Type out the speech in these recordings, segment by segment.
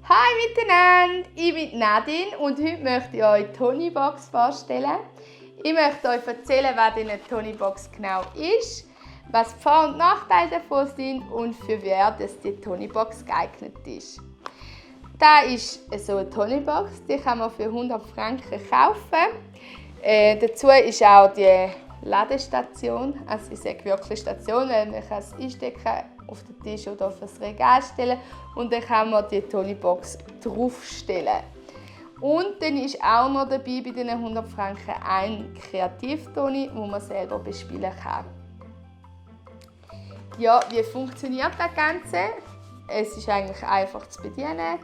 Hi miteinander, ich bin Nadine und heute möchte ich euch die Toniebox vorstellen. Ich möchte euch erzählen, was diese Toniebox genau ist, was die Vor- und Nachteile davon sind und für wer die Toniebox geeignet ist. Das ist so eine Toniebox, die kann man für 100 Franken kaufen. Dazu ist auch die Ladestation, also ich sage wirklich Station, weil man kann es einstecken auf den Tisch oder auf das Regal stellen und dann kann man die Toniebox draufstellen. Und dann ist auch noch dabei bei diesen 100 Franken ein Kreativtoni, den man selber bespielen kann. Ja, wie funktioniert das Ganze? Es ist eigentlich einfach zu bedienen.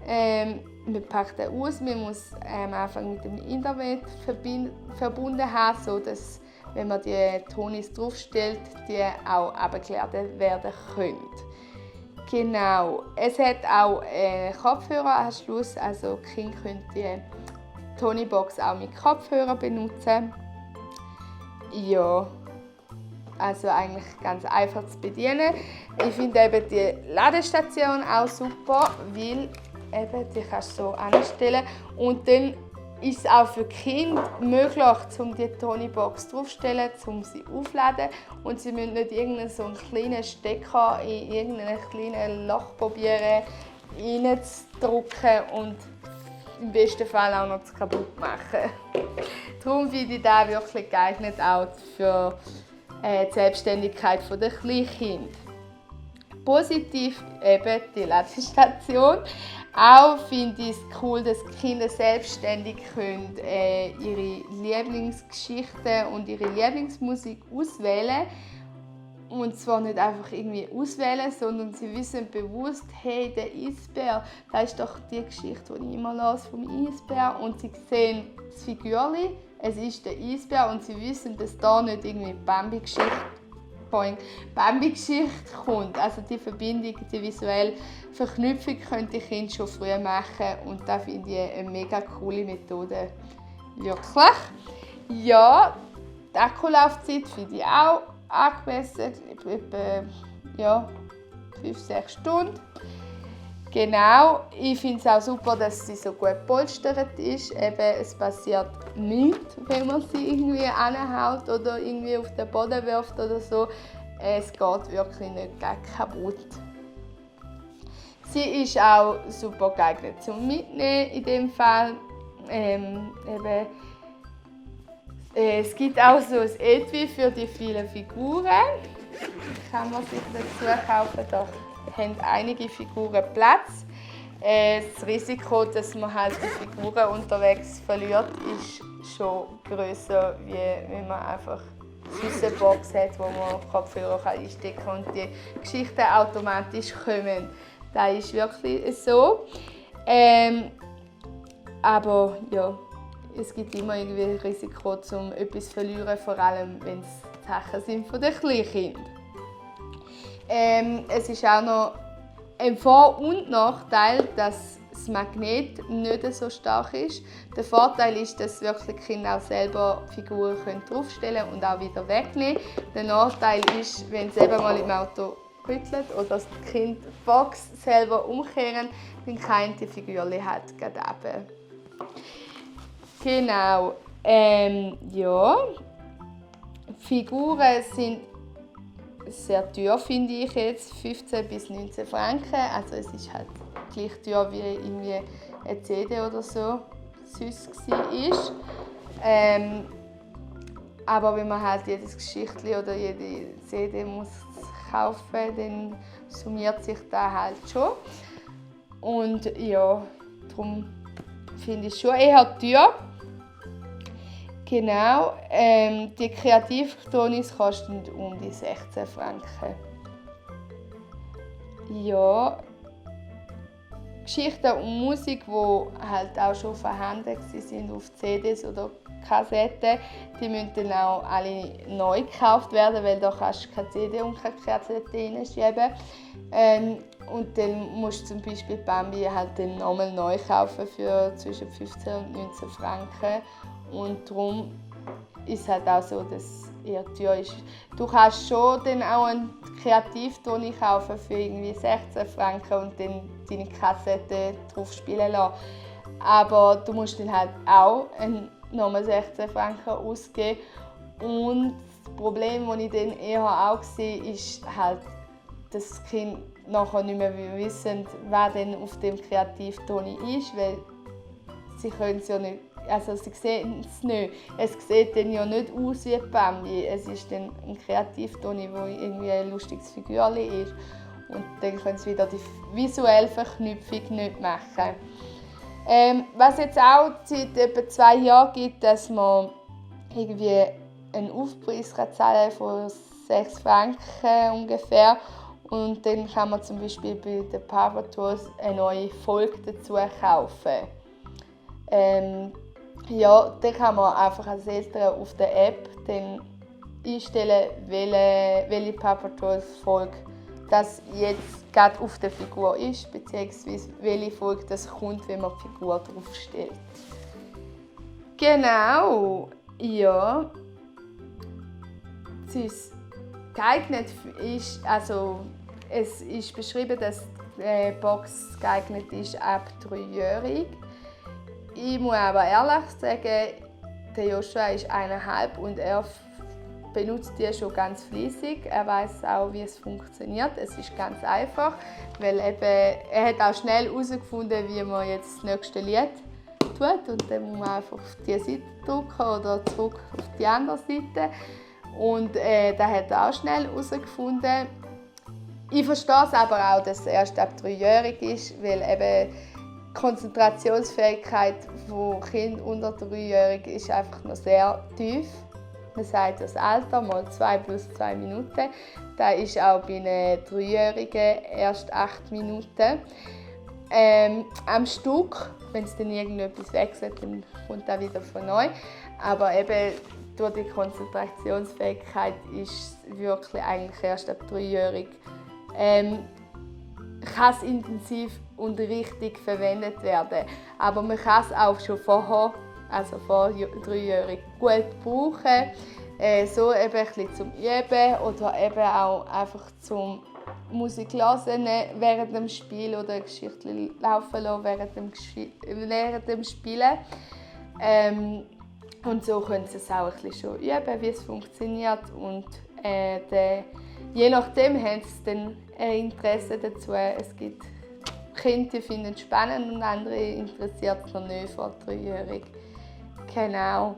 Man packt den aus, man muss am Anfang mit dem Internet verbunden haben, sodass, wenn man die Tonis draufstellt, die auch abgeladen werden können. Genau, es hat auch Kopfhöreranschluss, also die Kinder können die Toniebox auch mit Kopfhörer benutzen. Ja, also eigentlich ganz einfach zu bedienen. Ich finde eben die Ladestation auch super, weil eben, die kannst du so anstellen und dann ist es auch für die Kinder möglich, um die Toniebox draufzustellen, um sie aufzuladen und sie müssen nicht irgendeinen so einen kleinen Stecker in irgendein kleines Loch probieren reinzudrücken und im besten Fall auch noch kaputt machen. Darum finde ich das wirklich geeignet auch für die Selbstständigkeit der Kleinkinder. Positiv eben die Ladestation. Auch finde ich es cool, dass die Kinder selbstständig können, ihre Lieblingsgeschichten und ihre Lieblingsmusik auswählen. Und zwar nicht einfach irgendwie auswählen, sondern sie wissen bewusst, hey, der Eisbär, das ist doch die Geschichte, die ich immer lese vom Eisbär. Und sie sehen das Figürchen, es ist der Eisbär und sie wissen, dass da nicht irgendwie Bambi-Geschichte kommt. Also die Verbindung, die visuelle Verknüpfung können die Kinder schon früh machen und das finde ich eine mega coole Methode. Wirklich. Ja, die Akkulaufzeit finde ich auch angemessen, etwa 5-6 Stunden. Genau, ich finde es auch super, dass sie so gut gepolstert ist. Eben, es passiert nichts, wenn man sie irgendwie anhaut oder irgendwie auf den Boden wirft oder so. Es geht wirklich nicht kaputt. Sie ist auch super geeignet zum Mitnehmen in dem Fall. Es gibt auch so ein Etui für die vielen Figuren. Kann man sich dazu kaufen. Da haben einige Figuren Platz. Das Risiko, dass man halt die Figuren unterwegs verliert, ist schon grösser, wie wenn man einfach eine Box hat, wo man Kopfhörer einstecken kann und die Geschichten automatisch kommen. Das ist wirklich so. Aber ja, es gibt immer irgendwie ein Risiko, um etwas zu verlieren, vor allem wenn es Sachen sind von den Kleinkindern. Es ist auch noch ein Vor- und Nachteil, dass das Magnet nicht so stark ist. Der Vorteil ist, dass wirklich die Kinder auch selber Figuren draufstellen können und auch wieder wegnehmen. Der Nachteil ist, wenn es eben mal im Auto rüttelt oder das Kind die Box selber umkehren, dann kann die Figürchen halt gerade runter. Genau. Ja. Figuren sind sehr teuer, finde ich jetzt, 15 bis 19 Franken. Also es ist halt gleich teuer wie irgendwie eine CD oder so süß war. Aber wenn man halt jedes Geschichtli oder jede CD muss kaufen, dann summiert sich das halt schon. Und ja, darum finde ich es schon eher teuer. Genau, die Kreativtonis kosten um die 16 Franken. Ja, Geschichten und Musik, die halt auch schon vorhanden waren auf CDs oder Kassetten, die müssen dann auch alle neu gekauft werden, weil da kannst du keine CD und keine Kassette reinschieben. Und dann musst du zum Beispiel Bambi halt dann nochmal neu kaufen für zwischen 15 und 19 Franken. Und darum ist es halt auch so, dass eher teuer ist. Du kannst schon dann auch einen Kreativtoni kaufen für irgendwie 16 Franken und dann deine Kassette drauf spielen lassen. Aber du musst dann halt auch nochmal 16 Franken ausgeben. Und das Problem, das ich dann eher auch sehe, ist halt, dass das Kind nachher nicht mehr wissen, wer denn auf dem Kreativtoni ist, weil sie können es ja nicht, also sie sehen es nicht. Es sieht dann ja nicht aus wie ein Bambi. Es ist dann ein Kreativtoni, wo irgendwie ein lustiges Figürchen ist. Und dann können sie wieder die visuelle Verknüpfung nicht machen. Was jetzt auch seit etwa 2 Jahren gibt, dass man irgendwie einen Aufpreis zahlen von 6 Franken ungefähr. Und dann kann man zum Beispiel bei den Power Tools eine neue Folge dazu kaufen. Ja, dann kann man einfach als Eltern auf der App dann einstellen, welche Power Tools Folge das jetzt gerade auf der Figur ist, beziehungsweise welche Folge das kommt, wenn man die Figur draufstellt. Genau, ja. Es geeignet ist, also es ist beschrieben, dass die Box geeignet ist ab 3-jährig. Ich muss aber ehrlich sagen, der Joshua ist 1,5 und er benutzt die schon ganz fließig. Er weiß auch, wie es funktioniert. Es ist ganz einfach, weil er hat auch schnell herausgefunden, wie man jetzt das nächste Lied tut. Und dann muss man einfach auf diese Seite drücken oder zurück auf die andere Seite. Und das hat er auch schnell herausgefunden. Ich verstehe es aber auch, dass er erst ab 3-jährig ist, weil eben die Konzentrationsfähigkeit von Kindern unter 3-jährig ist einfach noch sehr tief. Man sagt das Alter mal 2 plus 2 Minuten. Das ist auch bei einem 3-Jährigen erst 8 Minuten. Am Stück, wenn es dann irgendetwas wechselt, dann kommt das wieder von neu. Aber eben durch die Konzentrationsfähigkeit ist es wirklich eigentlich erst ab 3-jährig. Kann es intensiv und richtig verwendet werden. Aber man kann es auch schon vorher, also vor 3-jährig, gut brauchen. So eben ein bisschen zum Üben oder eben auch einfach zum Musik hören während dem Spiel oder eine Geschichte laufen lassen während dem Spielen. Und so können sie es auch ein bisschen schon üben, wie es funktioniert. Und je nachdem haben sie dann ein Interesse dazu. Es gibt Kinder, die finden es spannend und andere interessiert es noch nicht vor 3-jährig. Genau.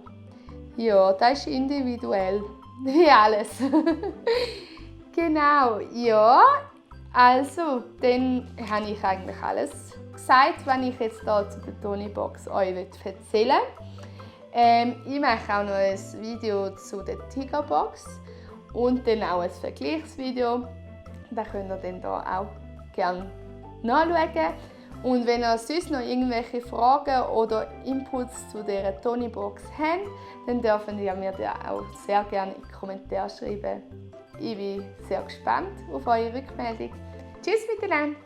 Ja, das ist individuell. Wie alles. Genau, ja. Also, dann habe ich eigentlich alles gesagt, was ich jetzt hier zu der Tonibox euch erzählen will. Ich mache auch noch ein Video zu der Tigerbox und dann auch ein Vergleichsvideo. Das könnt ihr dann hier auch gerne nachschauen. Und wenn ihr sonst noch irgendwelche Fragen oder Inputs zu dieser Tonibox habt, dann dürft ihr mir das auch sehr gerne in die Kommentare schreiben. Ich bin sehr gespannt auf eure Rückmeldung. Tschüss miteinander!